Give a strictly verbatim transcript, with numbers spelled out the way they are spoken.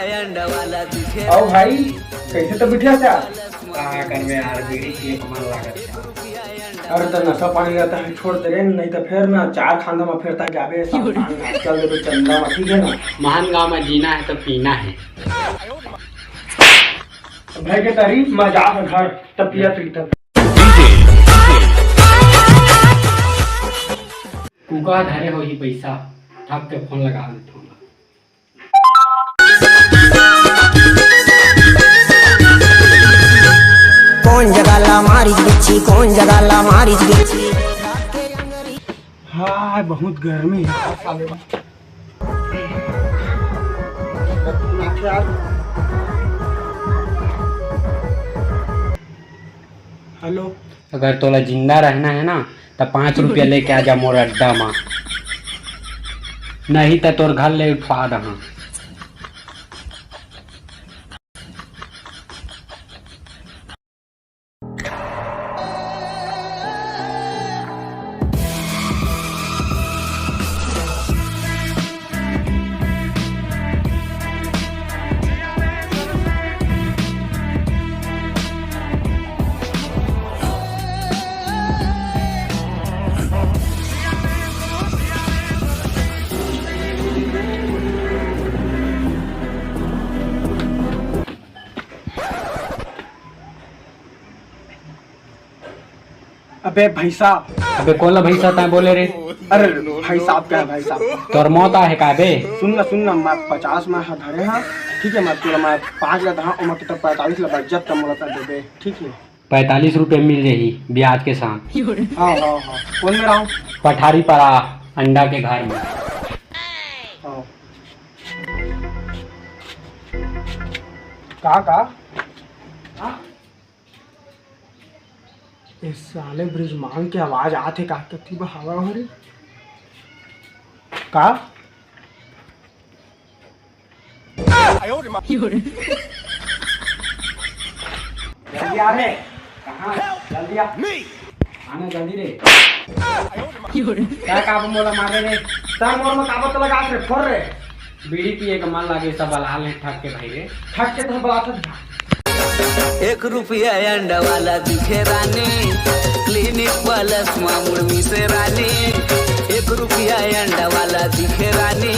अउ भाई, कइसे तो बिठिया से? का करबे यार, बीड़ी पिए के मन लागत हे। अरे त नशा पानी रहता है, छोड़ दे रे, नहीं तो फिर ना चार खांदा में फिरता जाबे, सामान चल देबे चंदा में, ठीक है ना? महान गांव में जीना है तो पीना है। भाई के तारी मजाक है घर, तब पिया पीता। कुका धरे होही पैसा, ठग के फोन लगा देथों। कौन जगह ला मारिच बिच्छी, कौन जगह ला मारिच बिच्छी। हाँ, बहुत गर्मी है साले। हेलो। अगर तोला जिंदा रहना है ना, त पाँच रुपया लेके आ जा मोर अड्डा मा, नहीं त तोर घर ले उठवा दहा। अबे भैसा। अबे कोन ला भैसा तैं बोले रे? अरे भाई साहब का है भाई साहब। तोर मौत आहे का बे? सुन ना, सुन ना, मैं पचास में हा धरे हा, ठीक है, मैं तोला मैं पाँच ला दहा, ओमा के तो पैंतालीस ला बच जात, मोला कर देबे, ठीक है। पैंतालीस रुपये मिल जाही ब्याज के साथ। हाँ, हाँ, हाँ। कौन में रहा? पठारी परा अंडा के घर में। हाँ। का, का? हाँ? ए साले ब्रिजमान के आवाज आथे का? कति बा हवा हो रे? का? जल्दी आ रे। कहाँ? जल्दी आ। आना जल्दी रे। का काबू मोला मारे रे? तब मोर में काबू तो लगा रे, फोड़ रे। बीड़ी पिए का मन लागे, सब बलाल ने ठग के भाई रे। ठग के तो बलाल था। एक रुपया अंडा वाला दिखे रानी, क्लिनिक प्लस मा मुड़ मिसे रानी। एक रुपया अंडा वाला दिखे रानी।